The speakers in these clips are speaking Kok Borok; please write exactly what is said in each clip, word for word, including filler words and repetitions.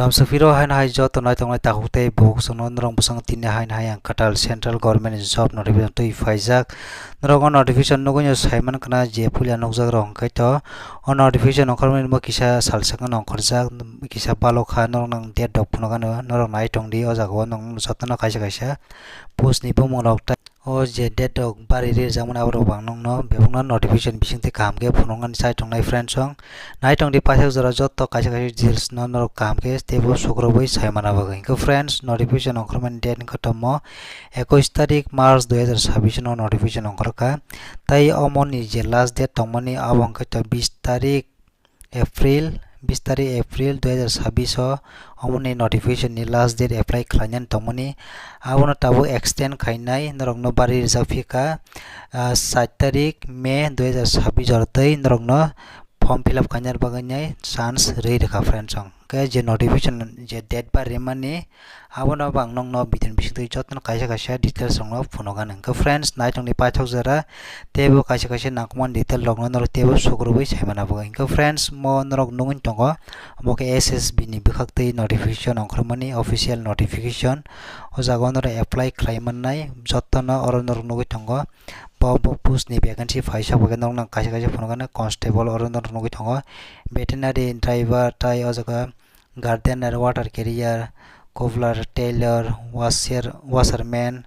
Lamsapiro haino hai joto naitongnai takhuk tei bukhuk chwngno norok bwskango tini haino hai ang kwtal central government ni job notification twi phaijak. Norok o notification nugwi no saiman khna je puila nukjak rok hwnkhe to o notification ongkhormani bo kisa sal swkang ongkhorjak, kisa balok kha norok nang date rok phunukgano norok nai tongdi o jaga o norok jotono kaisa kaisa post ni bumung rok tei o je date rok bari rijak mani aborok bo ang nokno bebakno notification bisingtwi kaham khe phunuknani chai tongnai friends song. Nai tongdi paithak jora joto kaisa kaisa details no norok kaham khe teibo sukrubwi sai mana bagwi. Hwnkhe friends, notification ongkhormani date wngkha tomo ekush tarik March dui hazar sabbish no notification ongkhorkha. Tai omo ni je last date tongmani abo wngkha to bis tarik April, bis tarik April dui hazar sabbish o omo ni notification ni last date apply khlainani tongmani. Abono tabuk extend khainai norokno bari rijak phikha, ah, sat tarik May dui hazar sabbish jora tei norokno form fill up khainani bagwi nai chance rwi rwkha friends song. Khe je notification je date ba rimani abono bo ang nokno video ni bisingtwi jotono kaisa kaisa details rokno phunukgani. Hwnkhe friends, naitongdi paithak jora teibo kaisa kaisa nangkukmani detail rokno norok teibo sukrubwi saimana bagwi. Hwnkhe friends, mo norok nugwi tongo omo khe S S B ni bwkhaktwi notification ongkhormani official notification. O jaga o norok apply khlai mannai jotono oro norok nugwi tongo. Bo, bo post ni vacancy phaisa bo khe norok nang kaisa kaisa phunukgani constable oro norok nugwi tongo, veterinary driver tai o jaga gardener, water carrier, cobbler, tailor, washer, washerman,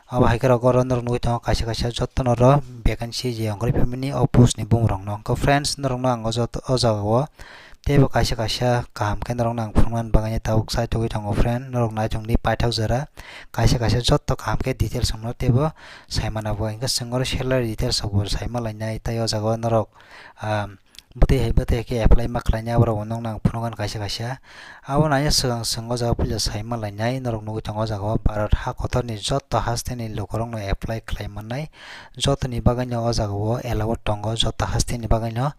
abo hai khe rok oro norok nugwi tongo kaisa kaisa jotono oro vacancy je ongkhorwi phaimani o post ni bumung rokno. Hwnkhe friends, norokno ang o joto o jaga o teibo kaisa kaisa kaham khe norokno ang phunuknani bagwi tabuk chai togwi tongo friend, norok naitongdi paithak jora kaisa kaisa joto kaham khe details rokno teibo saimana bagwi. Hwnkhe chwng oro salary details rokbo saima lainai tei o jaga o norok, ah, bwtwi hai bwtwi hai khe apply ma khlainai aborokbo nokno ang phunukgani kaisa kaisa. Abo naina swkang chwng o jaga puila saima lainai norok nugwi tongo o jaga o Bharat ha kotorni joto hasteni lukurokno apply khlai mannai. Jotoni bagwino o jaga o allowed tongo, joto hasteni bagwino.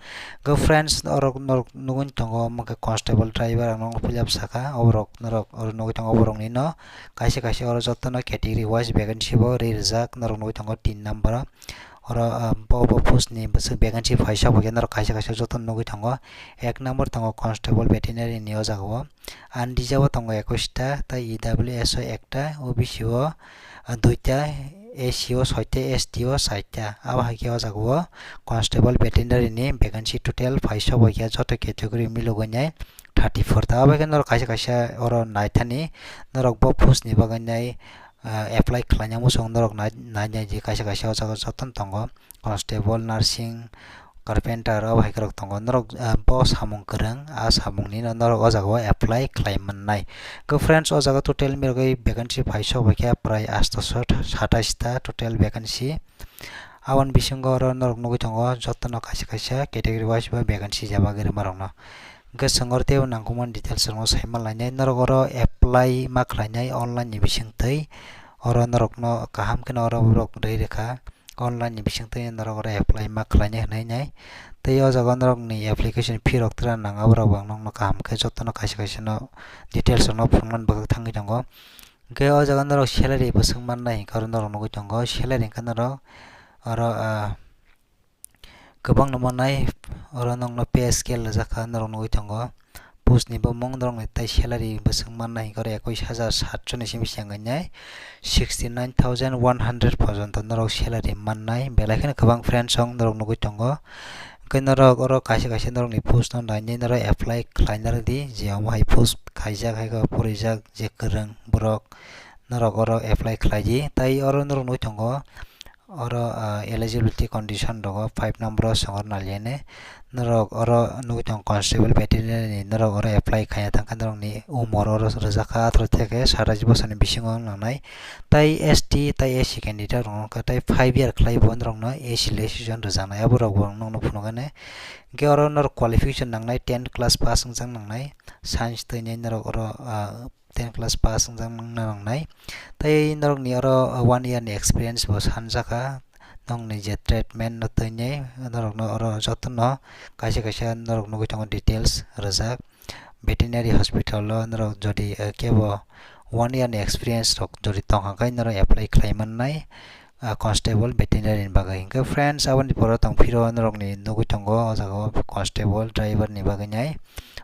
Go friends, orok norok nugwi tongo omo khe constable driver ang nokno puila bwsakha, oborok norok oro nugwi tongo oborokni no kaisa kaisa oro jotono category wise vacancy bo ri rijak, norok nugwi tongo tin number o. Oro, ah, bo, bo post ni bwswk vacancy phaisa bo khe norok kaisa kaisa jotono nugwi tongo. Ek number tongo constable veterinary ni o jaga o. Ani rijabo tongo ekush ta, tei E W S o ekta, O B C o, ah, duita, S C o soita, S T o saita. Abo hai khe o jaga o constable veterinary ni vacancy total phaisa bo khe joto category milogwi nai thirty four ta. Abo hai khe norok kaisa kaisa oro naithani norok bo post ni bagwi nai, ah, apply khlaina muchung norok nai, nai, nai di kaisa kaisa o jaga jotono tongo. Constable, nursing, carpenter, abo hai khorok tongo. Norok, ah, bo samung kwrwng, a samungni no norok o jaga o apply khlai mannai. Go friends, o jaga total mirogwi vacancy phaisa bai khe prai astoso satais ta total vacancy. Aboni bisingo oro norok nugwi tongo jotono kaisa kaisa category wise ba vacancy jabagwi rwma rokno. Hwnkhe chwng oro teibo nangkukmani details rokno saima lainai. Norok oro apply ma khlainai online ni bisingtwi. Oro norokno kaham kheno oro borok rwi rwkha. Online ni bisingtwi norok oro apply ma khlainai hwnwi nai. Tei o jaga norokni application fee rok twra nang, aborok bo ang nokno kaham khe jotono kaisa kaisa no details rokno phunuknani bagwi thangwi tongo. Hwnkhe o jaga norok salary bo swng mannai, hwnkhe oro norok nugwi tongo salary hwnkhe norok oro, ah, kwbangno mannai, oro nokno pay scale rijak kha, norok nugwi tongo. Post ni bumung norokni tei salary bwswk mannai hwnkhe oro ekush hajar satso ni simi se wngkha nai sixty nine thousand one hundred porjonto norok salary mannai, belai kheno kwbang friends rok norok nugwi tongo. Hwnkhe norok oro kaisa kaisa norokni post no nainai norok apply khlaina rwdi, je omo hai post khaijak hai khe porijak je kwrwng borok norok oro apply khlai di. Tai oro norok nugwi tongo. Oro, ah, eligibility condition rogo five number o songor naliani. Norok oro nugwi tongo constable veterinary ni, norok oro apply khaina thangkha norokni umor oro rwjakha atharoh theke satais bosorni bisingo wngnai. Tai S T tai S C candidate rok wngkha tai five year khlai bo norokno A C registration rwjaknai, aborok bo nokno phunukgani. Hwnkhe oro norok qualification nangnai, ten class pass wngjak nangnai, science twinai norok oro, ah, ten class pass wngjak nang nangnai. Tei norokni oro one year ni experience bo sanjakha. Nokni je treatment no twinai norokno oro jotono kaisa kaisa norok nugwi tongo details rwjak. Veterinary hospital o norok jodi, eh, kebo one year ni experience rok jodi tongkha khe norok apply khlai mannai. ah, constable veterinary ni bagwi. Hwnkhe friends, aboni pore tong phiro norokni nugwi tongo o jaga o constable driver ni bagwi nai.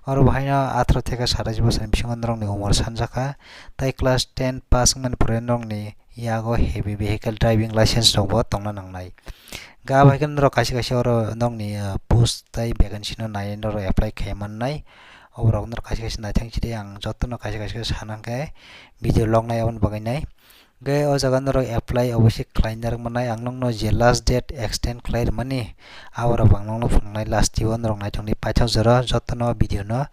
Oro bo haino atharo theke satais bosor ni bisingo norokni umor sanjakha, tei class ten pass wngmani pore norokni yago heavy vehicle driving license rokbo tongna nangnai. Ga bai khe norok kaisa kaisa oro norokni, ah, post tei vacancy no nai norok apply khai mannai. Oborok norok kaisa kaisa naithang chidi ang jotono kaisa kaisa sana khe video log nai aboni bagwi nai. Hwnkhe o jaga norok apply obosi khlai narwk mannai, ang nokno je last date extend khlai rwmani, aborok ang nokno phunuknai last o norok naithokni paithak jora jotono video no,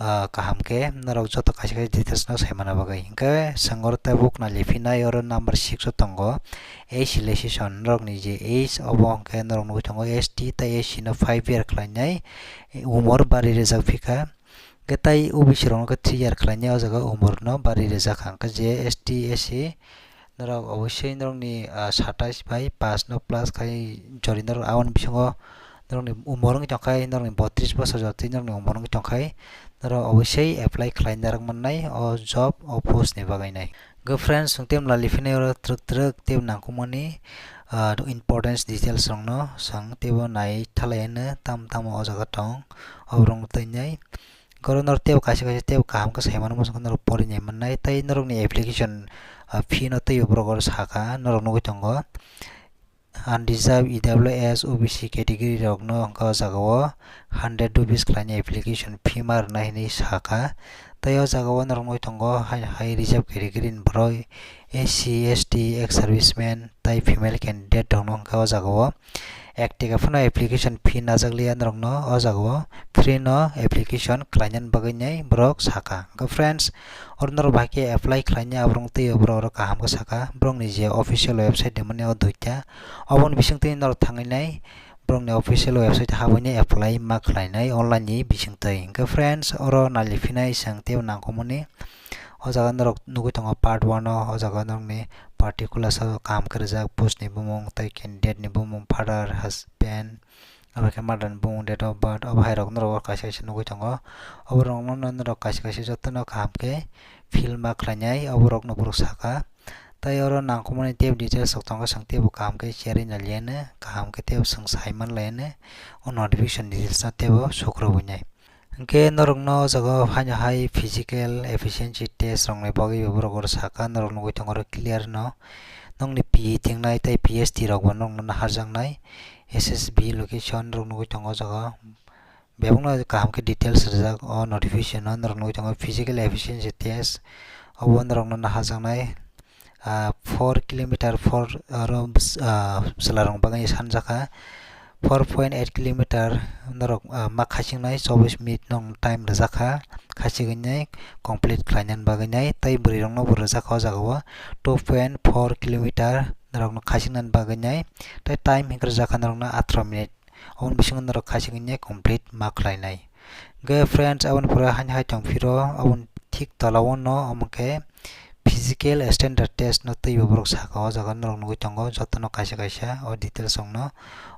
ah, kaham khe norok joto kaisa kaisa details no sai manna bagwi. Hwnkhe swng oro tabuk nai liphinai oro number six o tongo, age relaxation norokni je age obo hwnkhe norok nugwi tongo S T tei S C no five year khlainai umor bari rijak phikha. Hwnkhe tai O B C rokno khe three year khlainai o jaga umor no bari rijak kha. Hwnkhe je S T, S C norok obosoi norokni, ah, satais bai pass no plus khai jori norok aboni bisingo norokni umor wngwi tongkhai, norokni botris bosor jotwi norokni umor wngwi tongkhai, norok obosoi apply khlai narwk mannai o job o post ni bagwi nai. Hwnkhe friends, chwng tei mla liphinai oro twrwk twrwk tei nangkukmani, ah, importance details rokno chwng teibo nai thalai hwno tamo tamo o jaga tong oborok twi nai. Oro norok teibo kaisa kaisa teibo kaham khe sai mano, bosong khe norok porinai mannai tei norokni application, ah, fee no teibo borok oro sakha, norok nugwi tongo. Unreserved E W S O B C category rokno hwnkhe o jaga o hundred rupees khlaini application fee ma rwnai hinwi sakha. Tei o jaga o norok nugwi tongo hai, hai reserved category ni borok S C, S T, ex serviceman tei female candidate rokno hwnkhe o jaga o ek taka phano application fee najaglia norokno o jaga o free no application khlainani bagwi nai borok sakha. Hwnkhe friends, oro norok bahai khe apply khlainai aborok tei borok oro kaham khe sakha, borokni je official website rimani o duita, oboni bisingtwi norok thangwi nai borokni official website habwi nai apply ma khlainai online ni bisingtwi. Hwnkhe friends, oro nai liphinai chwng teibo nangkukmani. O jaga norok nugwi tongo part one o, o jaga norokni particulars o kaham khe rijak, post ni bumung tei candidate ni bumung, father, husband, abo khe mother ni bumung, date of birth, obo hai rok norok kaisa kaisa nugwi tongo. Oborok no norok kaisa kaisa jotono kaham khe fill ma khlainai, oborok no borok sakha. Tei oro nangkukmani tei details rok tongo, chwng teibo kaham khe cherwi nai liya no, kaham khe teibo chwng sai man lai no, o notification details no teibo sukrubui nai. Hwnkhe norokno o jaga o haino hai physical efficiency test rokni bagwi bo borok oro sakha, norok nugwi tongo oro clear no. Nokni P E thingnai tei P S T rok bo nokno naharjaknai. S S B location norok nugwi tongo o jaga o. Bebakno kaham khe details rijak o notification o, norok nugwi tongo physical efficiency test, obo norokno naharjaknai. Ah, four kilometer, four aro bwswla rok bagwi sanjakha, four point eight kilometer norok, ah, ma khachiknai chobbish minute no time rwjakha, khachigwi complete khlainani bagwi nai, tei bwrwi rokno bo rwjakha o jaga o two point four kilometer norokno khachiknani bagwi nai, tei time hinkhe rwjakha norokno atharo minute. Oboni bisingo norok khachigwi complete ma khlainai. Hwnkhe friends, aboni pore haino hai tong phiro, aboni thik tola o no omo khe physical standard test no twibo borok saka o jaga norok nugwi tongo, jotono kaisa kaisa o details rok no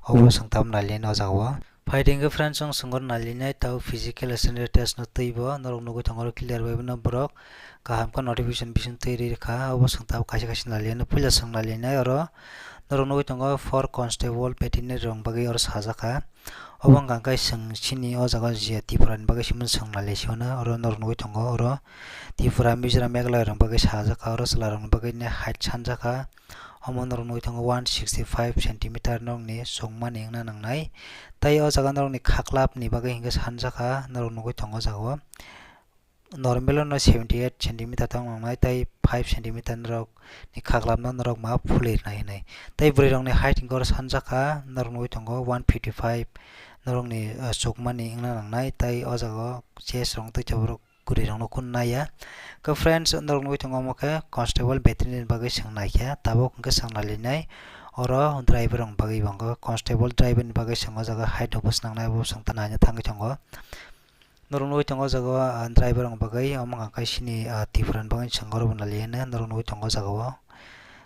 obo swng tamo nai liya o jaga o. Phaidi hwnkhe friends, chwng swngwr nai linai tabuk physical standard test no twibo norok nugwi tongo, oro clear bai bono borok kaham khe notification bising twi rikha, obo swng tabuk kaisa kaisa nai liya, puila swng nai linai oro norok nugwi tongo four constable veterinary rok bagwi oro sajakha. Obo wngkha khe chwng chini o jaga je Tripura ni bagwi simi swng nai lai sio no, oro norok nugwi tongo oro Tripura, Mizoram, Meghalaya rok bagwi sajakha, oro chwla rok ni bagwi ne height sanjakha. Omo norok nugwi tongo one sixty five centimeter norok ni chukmani wngna nangnai. Tei o jaga norok ni khaklap ni bagwi hwnkhe sanjakha, norok nugwi tongo o jaga o. Normal no seventy eight centimeter tong nangnai, tei five centimeter norok ni khaklap no norok ma phulwi rwnai hinwi. Tei bwrwi rok ni height hwnkhe oro sanjakha, norok nugwi tongo one fifty five norok ni, ah, chukmani wngna nangnai, tei o jaga o chest rok tei borok kwrwi rok no kun naiya. Khe friends, norok nugwi tongo omo khe constable veterinary ni bagwi swng naikha, tabuk hwnkhe swng nai linai oro driver rok ni bagwi bo, hwnkhe constable driver ni bagwi swng o jaga height rok bwswk nangnai, abo swng ta naina thangwi tongo. Norok nugwi tongo o jaga o, ah, driver rok bagwi omo wngkha khe chini, ah, Tripura ni bagwi swng oro bo nai liya norok nugwi tongo o jaga o.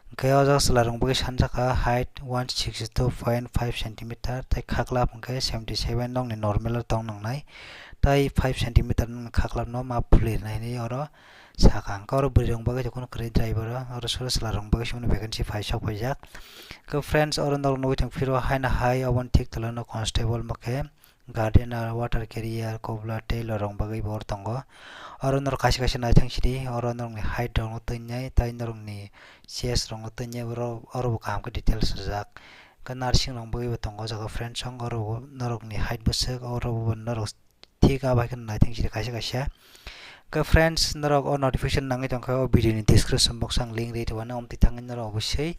Hwnkhe o jaga chwla rok bagwi sanjak kha height one sixty two point five centimeter, tei khaklap hwnkhe seventy seven nokni normal o tong nangnai, tei five centimeter nokni khaklap no ma phulwi rwnai hinwi oro sakha. Hwnkhe oro bwrwi rok bagwi tongkha kwrwi driver o, oro sura chwla rok bagwi se mani vacancy phai sok paijak. Hwnkhe friends, oro norok nugwi tong phiro haino hai oboni thik tola no constable, hwnkhe gardener, water carrier, cobbler, tailor rok bagwi bo oro tongo. Oro norok kaisa kaisa naithang sidi, oro norokni height rokno twi nai, tei norokni chest rokno twi nai, oro, oro bo kaham khe details rijak. Hwnkhe nursing rok bagwi bo tongo o jaga friends, oro bo norokni height bwswk, oro bo norok thik abo hai kheno naithang sidi kaisa kaisa. Hwnkhe friends, norok o notification nangwi tongkha o video ni description box o ang link rwi tongmani, omtwi thangwi norok obosoi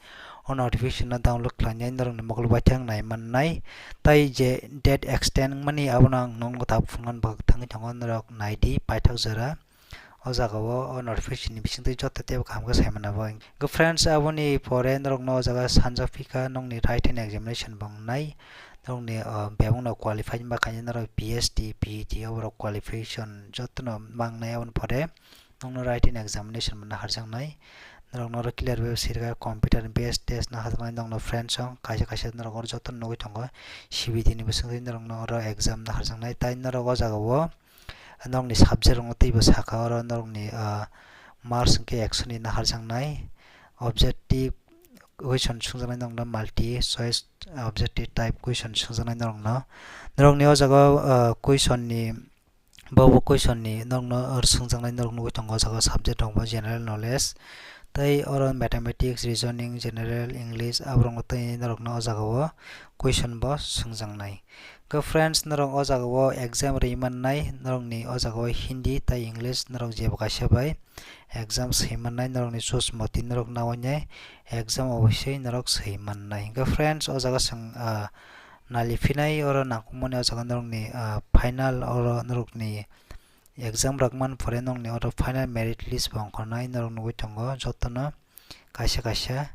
o notification no download khlainai norokni mokol baithang nai mannai. Tai je date extend wngmani abono ang nokno tabuk phunuknani bagwi thangwi tongo, norok naidi paithak jora o jaga o, o notification ni bisingtwi joto teibo kaham khe saimannabo. Hwnkhe friends, aboni pore norokno o jaga sanjak phikha nokni written examination bo wngnai. Norokni, ah, bebakno qualified wngba khainai norok P H D, P H D oborok qualification jotono mangnai, aboni pore nokno written examination bo naharjaknai. Norokno oro clear web sirikha computer based test naharjaknai nokno friends, o kaisa kaisa norok oro jotono nugwi tongo C B T ni bisingtwi norokno oro exam naharjaknai, tai norok o jaga o norokni subject rokno teibo sakha, oro norokni, ah, marks hwnkhe ekso ni naharjaknai. Objective question swngjaknai norokno, multi choice objective type question swngjaknai norokno. Norokni o jaga o, ah, question ni, bo bo question ni norokno oro swngjaknai norok nugwi tongo o jaga o subject rok bo general knowledge, tei oro mathematics, reasoning, general, English, aborokno tei norokno o jaga o question bo swngjaknai. Hwnkhe friends, norok o jaga o exam rwi mannai, norokni o jaga o Hindi tei English norok jebo kaisa bai exam swi mannai, norokni choose moti norok nawainai exam obosoi norok swi mannai. Hwnkhe friends, o jaga chwng, ah, nali phinai oro nangkukmani o jaga norokni, ah, final oro norokni exam rwkmani pore norokni oro final merit list bo ongkhornai norok nugwi tongo jotono. Kaisa kaisa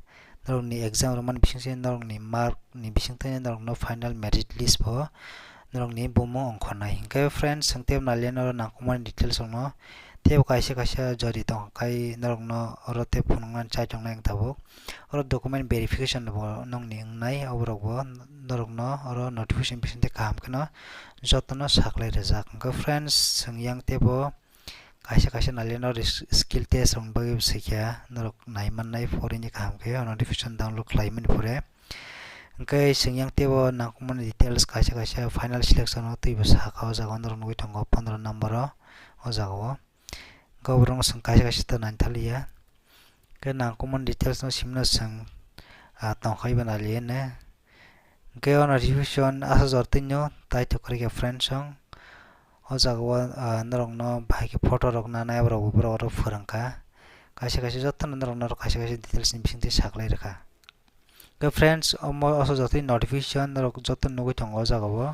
norokni exam rwmani bisingtwi norokni mark ni bisingtwi norokno final merit list bo norokni bumo ongkhornai. Hwnkhe friends, chwng teibo naliya norok nangkukmani details rokno, teibo kaisa kaisa jori tongkha kai norokno oro tei phunuknani chai tongnai ang tabuk. Oro document verification bo nokni wngnai, oborok bo norokno oro notification bisingtwi kaham kheno jotono saklai rijak. Hwnkhe friends, chwng yang teibo kaisa kaisa naliya no ris-, skill test rokni bagwi bo swikha, norok nai mannai phorini kaham khe o notification download khlaimani pore. Hwnkhe chwng yang teibo nangkukmani details kaisa kaisa final selection o twibo sakha, o jaga o norok nugwi tongo pondro number o, o jaga o. Hwnkhe oborokno chwng kaisa kaisa ta naithaliya. Hwnkhe nangkukmani details no simino chwng, ah, tongkhai bo naliya ne. Hwnkhe o notification aswk jora twino tai tokrikha friends, chwng o jaga o, ah, norokno bahai khe photo rok nanai, borok borok oro phwrwngkha. Kaisa kaisa jotono norok norok kaisa kaisa details ni bisingtwi saklai rwkha. Hwnkhe friends, omo aswk jotoni notification norok joto nugwi tongo o jaga o.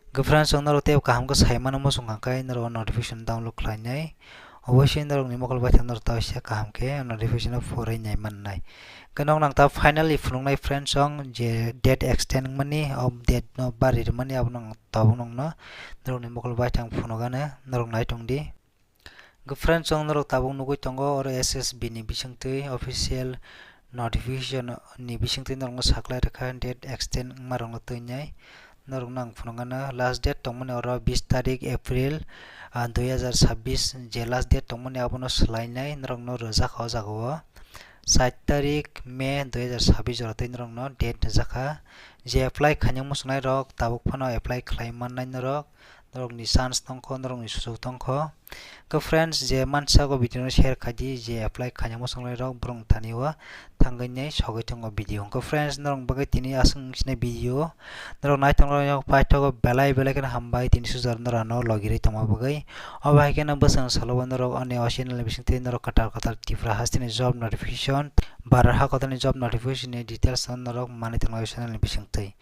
Hwnkhe friends, ang norok teibo kaham khe sai mano muchung kha khe norok o notification download khlainai. Obosoi norokni mokol baithang norok ta waisa kaham khe notification o phorai nai mannai. Hwnkhe nok nang ta finally phunuknai friends, ang je date extend wngmani, o date no bari rwmani abono ang tabuk nokno norokni mokol baithang phunukgana, norok nai tongdi. Hwnkhe friends, chwng norok tabuk nugwi tongo oro S S B ni bisingtwi official notification ni bisingtwi norokno saklai rwkha date extend wngma rokno twinai. Norokno ang phunukgana last date tongmani oro bis tarik April, ah, dui hazar sabbish je last date tongmani abono swlainai norokno rwjakha o jaga o. Sait tarik May dui hazar sabbish jora tei norokno date rwjakha. Je apply khaina muchungnai rok tabuk phano apply khlai mannai norok, norokni chance tongkho, norokni suchuk tongkho. Hwnkhe friends, je mansa o video no share khaidi, je apply khaina muchungnai rok borok thani o thangwi nai sogwi tongo video. Hwnkhe friends, norok bagwi tini aswk wngsinai video, norok naithok rok paithago belai belai kheno hambai tini sujak norok ano logirwi tongma bagwi. Obo hai kheno bwswng salo bo norok ani o channel ni bisingtwi norok kwtal kwtal Tripura hasteni job notification, Bharat ha kotorni job notification ni details no norok manwi tongnai o channel ni bisingtwi.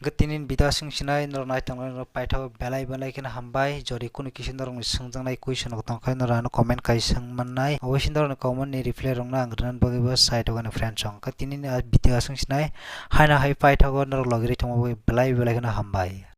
Hwnkhe tini ni video aswk sinai norok nai tongmani norok paithago belai belai kheno hambai. Jodi kunu kisa norokni swngjaknai question rok tongkha norok ano comment kai swng mannai. Oboni norokni comment ni reply rokno ang rwnani bagwi bo side o ani friends rok. Hwnkhe tini ni video aswk sinai haino hai paithago norok logirwi tongma bagwi belai belai kheno hambai.